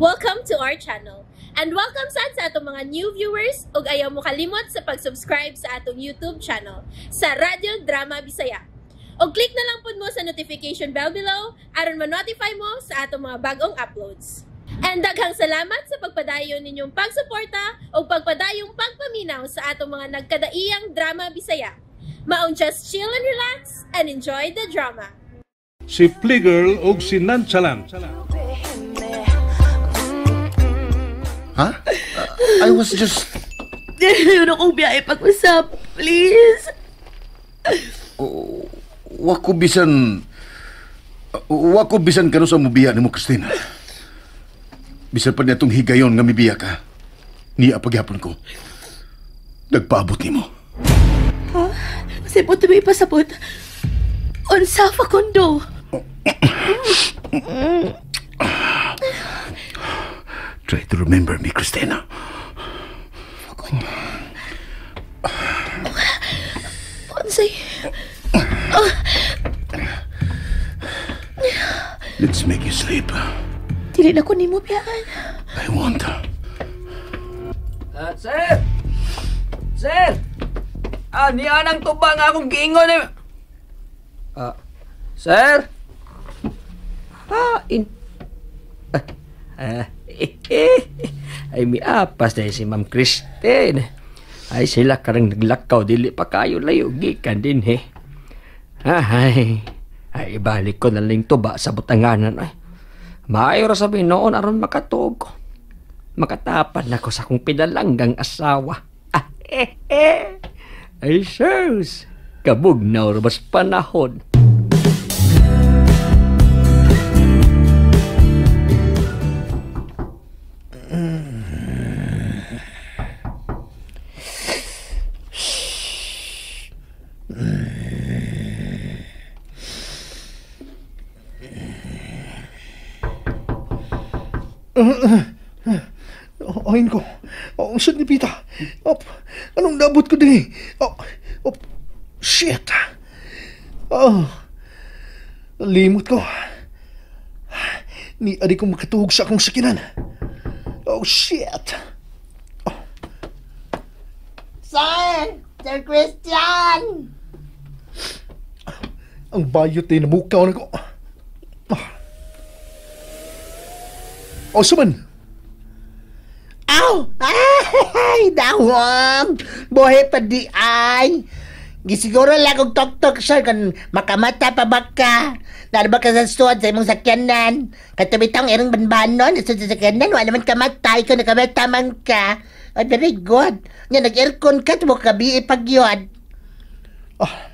Welcome to our channel. And welcome sad sa atong mga new viewers ug ayaw mo kalimot sa pag-subscribe sa atong YouTube channel sa Radyo Drama Bisaya. Og click na lang pud mo sa notification bell below aron ma-notify mo sa atong mga bagong uploads. And daghang salamat sa pagpadayon ninyong pagsuporta ug pagpadayong pagpaminaw sa atong mga nagkadaiyang drama Bisaya. Maong just chill and relax and enjoy the drama. Si Fliegel ug si Nonchalant. Ha? I was just Ano kong biyahe pag-usap, please? Wa ko bisan kano sa mubiya nimo, Christina. Bisan pa niya itong higayon nga mibiya ka. Niya pagyapon ko. Nagpaabot nimo. Ha? Kasi po tuloy ipasabot. Unsa, Facundo? Try to remember me, Christina. Facundo. Unsay? Let's make you sleep. Dili na ko nimo biyaan. I want. Sir! Sir! Niya nang tuba nga akong giingon eh. Sir? In... Ay, miapas dahil si Ma'am Christine. Ay, sila karang naglakaw, dili pa kayo layo, gikan din he. Ay, ay, ibalik ko na lang tuba sa butanganan. Ay, maayo ra sabi noon aron makatuog ko. Makatapan ako sa akong pinalanggang asawa. Ay, sus, kabugnaw ra bas panahon. Ayin ko. Oh, saan ni Pita? Oh, anong nabot ko din eh? Oh, oh, shit. Oh, limot ko. Ni adi ko makatuhog sa akong sakinan. Oh, shit. Oh. Sir! Sir Christian! Ang bayot eh, namukaw na ko. Oh, suman! Aw! Ay! Dawang! Buhay pa di ay! Gisiguro lang og tok-tok, sir, kung makamata pa ba ka? Nara ba ka sa suod sa imong sakyanan? Katubitang irong banbanon sa sakyanan, wala naman kamata, ikaw nakamata man ka. Oh, very good. Nga, nag-aircon ka, tumo ka bi pag yun. Ah,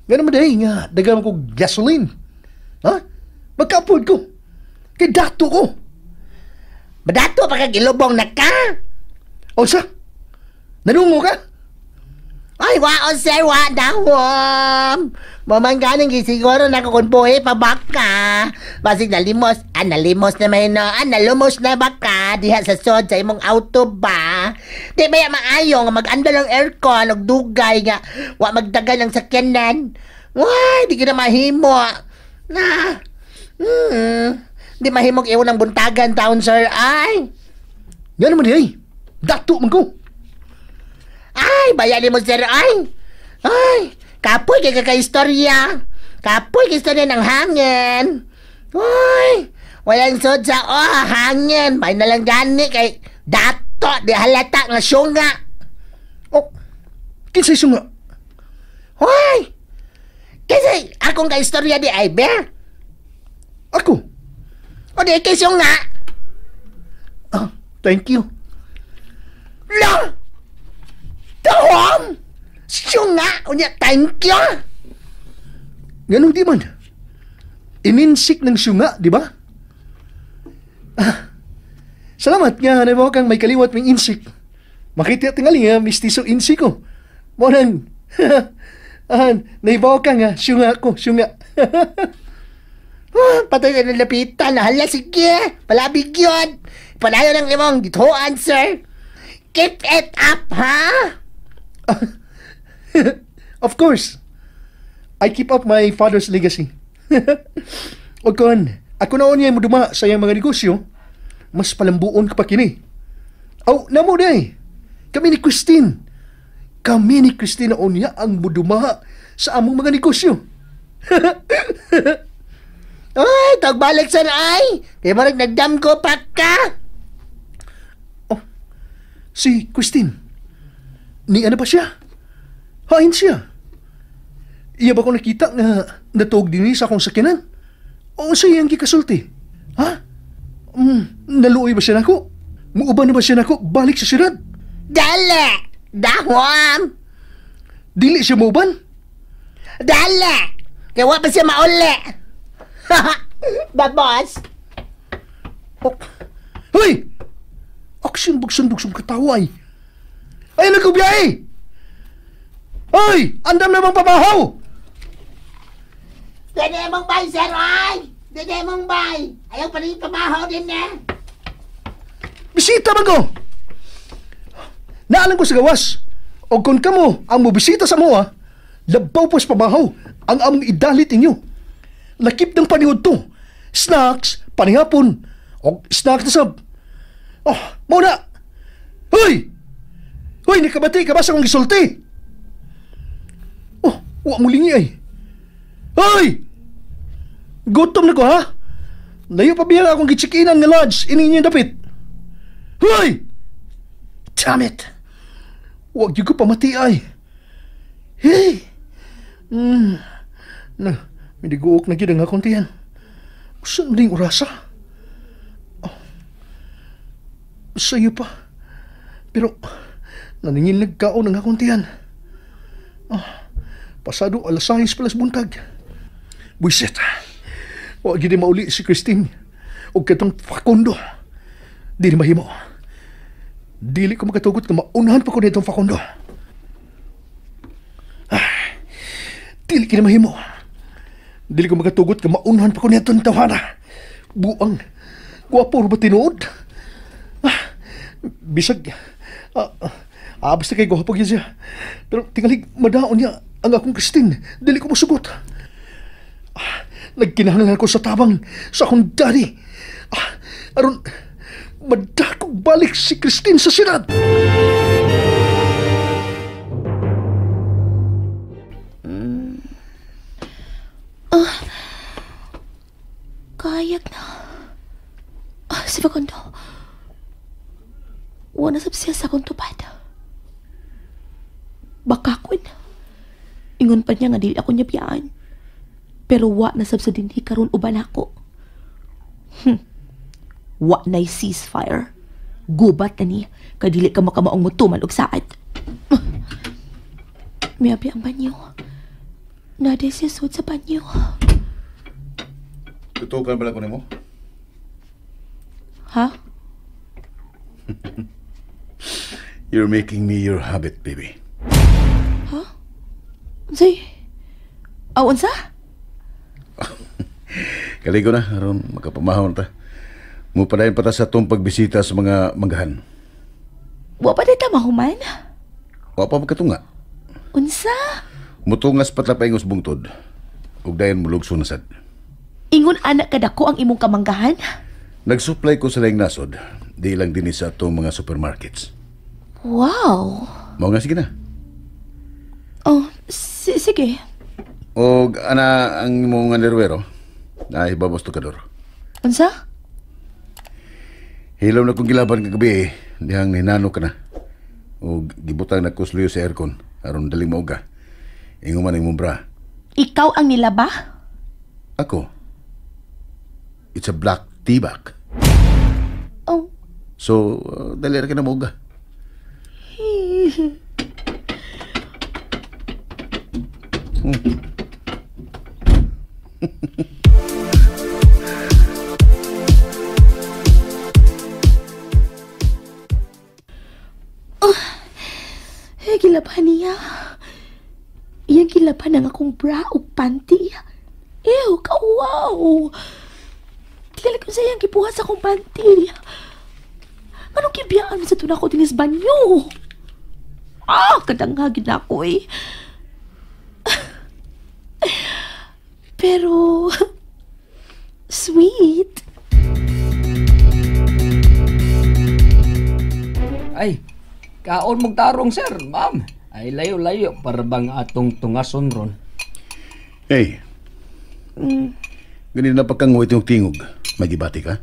nga naman day, nga, dagan ko gasoline. Ha? Magka-afford ko. Kay dato ko. Madato pa kag ilubong na ka? O sa? Nanungo ka? Ay, wa o sir, wa dahom. Mamangganing gisiguro na ko kung buhi pa baka. Basig nalimos. Ah, nalimos na may no. Ah, nalumos na baka. Diha sa sod sa imong auto ba? Di ba ya maayo nga mag-andal ang aircon og dugay nga wa magdagan ang sakyanan? Why, di ka na mahimo. Na. Di mahimog iwan ang buntagan taon, sir. Ay! Nga naman di ay. Dato man ko. Ay, bayani mo, sir. Ay! Ay! Kapoy kay kakaistorya. Kapoy kay istorya ng hangin. Ay! Walang sod sa, oh, hangin. May nalang gani kay dato. Di halata nga syunga. Oh, kinsay syunga? Hoy! Kasi akong kaistorya di ay, be? Ako? O di kay syunga. Ah, thank you. La! Dahom! Syunga! Unya, thank you! Ganun di man. Ininsik ng syunga, di ba? Ah, salamat nga, naibaw kang may kaliwat ming insik. Makita tingali nga, mistiso insik ko. Monang, naibaw ka nga, syunga ko, syunga. Ah, patay na nalapitan. Hala, sige. Palabig yun. Palayo ng imong gituan, sir. Keep it up, ha? Of course. I keep up my father's legacy. O kon, ako na niya mo duma sa iyang mga negosyo. Mas palambuon ka pa kini. Aw, namo day. Kami ni Christine. Kami ni Christine na unya ang mudumaha sa among mga negosyo. Ay, tagbalik sir ay. Kaya marag nagdam ko pa ka. Oh, si Christine. Ni ano ba siya? Hain siya. Iya ba ko nakita nga natuog din sa akong sakinan? O sa iyang gikasulti? Ha? Naluoy ba siya nako? Muuban na ba siya nako balik sa syudad? Dali! Dahwam! Dili siya muuban? Dali! Kaya wa pa siya mauli! Babos! Oh. Hoy! Aksyon bugsundog katawa ay! Ay, nagkubiyahe! Hoy! Andam na bang pabahaw? Dili mong bay, sir, ay! Dili mong bay! Ayaw pa rin pabahaw din eh! Bisita man ko! Naalang ko sa gawas. O kung kamo ang mobisita sa moa, labaw po sa pabahaw ang among idalit inyo. Lakip ng panihod to. Snacks, panihapon, o snacks na sab. Oh, muna! Hoy! Hoy, nakabati ka ba sa akong gisulti? Oh, wa mo lingi ay. Hoy! Gutom na ko ha? Layo pa biya akong gichikinan nga lodge ini inyong dapit. Hoy! Damn it! Wag yun ko pamati ay. Hey! Na, miniguok na gyud ang akong tiyan. Saan ding orasa? Oh. Sa'yo pa. Pero, naningil nagkaon ang akong tiyan. Oh. Pasado 6:00 palas buntag. Buisit. Wag gyud mauli si Christine og katong Facundo. Dili mahimo. Dili ko makatugot nga maunahan pa ko nitong Facundo. Ah, dili kini mahimo. Dili ko makatugot nga maunahan pa ko nitong tawhana. Buang. Gwapo ba tinuod? Ah, bisag. Basta kay gwapo gyud siya. Pero tingalig madaon niya ang akong Christine. Dili ko mosugot. Ah, nagkinahanglan ko sa tabang sa akong daddy. Ah, aron madakog balik si Christine sa syudad. Kayag na. Si Facundo. Wala sab siya sa akong tupad. Bakakon. Ingon pa niya nga dili ako niya biyaan. Pero wa na sab sa dinhi karon uban ako. Wa na'y ceasefire. Gubat na ni, kay dili ka makamaong mutuman og saad. Miyabi ang banyo. Naday siya sud sa banyo. Tutukan pala ko nimo? Ha? You're making me your habit, baby. Ha? Unsay? Aw, unsa? Kaligo na, aron makapamahon ta. Mupadayon pa ta sa atong pagbisita sa mga manggahan. Wa pa ta mahuman? Wa pa magkatunga. Unsa? Mutungas pa ta paingos bungtod. Ug dayon mulugso na sad. Ingon anak kadako ang imong kamanggahan? Nagsupply ko sa laing nasod, di lang dinhi sa atong mga supermarkets. Wow. Mao nga sige na. Oh, sige. Og ana ang imong underwear, na ibabos to kador. Unsa? Hilom na kong gilaban kagabi, dihang hinano ka na. O gibutang na kusluyo sa aircon, aron daling mauga. Ingon man imong bra. Ikaw ang nilaba? Ako? It's a black tea bag. Oh. So, dali ra ka na mauga. Oh, gilaban niya. Iyang gilaban ang akong bra o panty. Ew, kauwaw. Tingali ko sa iyang gibuhat sa akong panty. Anong kibiyaan mo sa tuna ko dinis banyo? Ah, kadanghagin na ako eh. Pero, sweet. Kaon mong tarong, sir, ma'am. Ay, layo-layo para bang atong tungason ron. Hey. Ganina pa kang itong tingog. May gibati ka?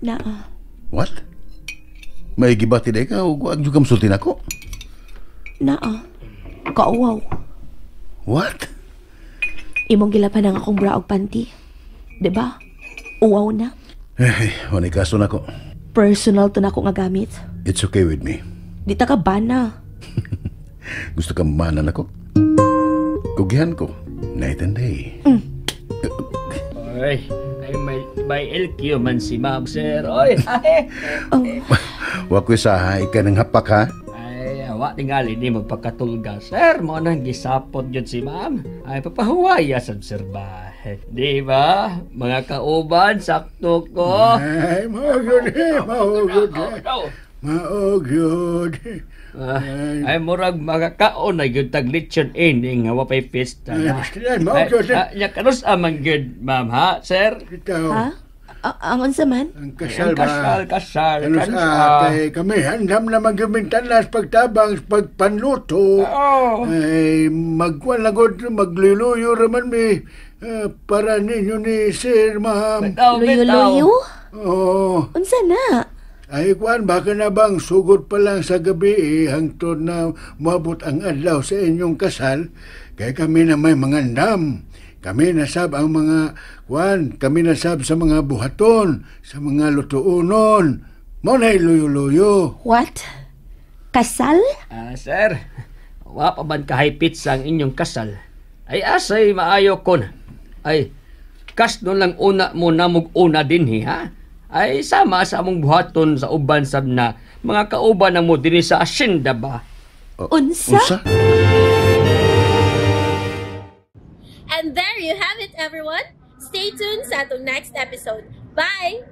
Naa. What? May gibati day ka o wag jud ka mosulti nako? Naa. Kauwaw. What? Imong gilapan ang akong bra og panty. Diba? Uwaw na. Eh, wala kaso nako. Personal to nako nga gamit. It's okay with me. Di ta ka bana. Gusto ka manan ako? Kugihan ko. Night and day. Ay, ay may LQ man si ma'am, sir. Oy, ay. Oh, Wa ko'y saha, ika ng hapak ha? Ay, awa tingali ni magpakatulga, sir. Mo nang gisapot yun si ma'am. Ay, papahuwaya sab sir ba? Di ba? Mga kauban, sakto ko. Ay, mao gyud eh, mao gyud eh. Oh, Mao gyud. Ay, murag makakaon na gyud tag lechon ini nga wapay pista Ay, na. basta yan, mao gyud eh. Ay, nya kanus amang gyud, ma'am ha, sir? Bitaw, ha? Ang unsa man? ang kasal Ang kasal, ba? kasal, Ano kanus sa kay kami handam na magyumintanas pagtabang pagpanluto. Oo. Ay, magkuan na gud, magluluyo raman mi para ninyo ni sir, ma'am. Bitaw, bitaw. Luyo-luyo? Oo. Unsa na? Ay, kuan, baka na bang sugod pa lang sa gabi, eh, hangtod na moabot ang adlaw sa inyong kasal, kay kami na may mga ndam. Kami nasab ang mga, kuan, kami nasab sa mga buhaton, sa mga lutuunon. Mao na luyo-luyo. What? Kasal? Ah, sir, wa pa man kahay pizza ang inyong kasal. Ay, asay maayo kon. Ay, kas nun lang una mo namog una dinhi, ha? Ay, sama sa among buhaton sa uban sab na mga kauban na mo dinhi sa asyenda ba? Unsa? Unsa? And there you have it, everyone. Stay tuned sa atong next episode. Bye!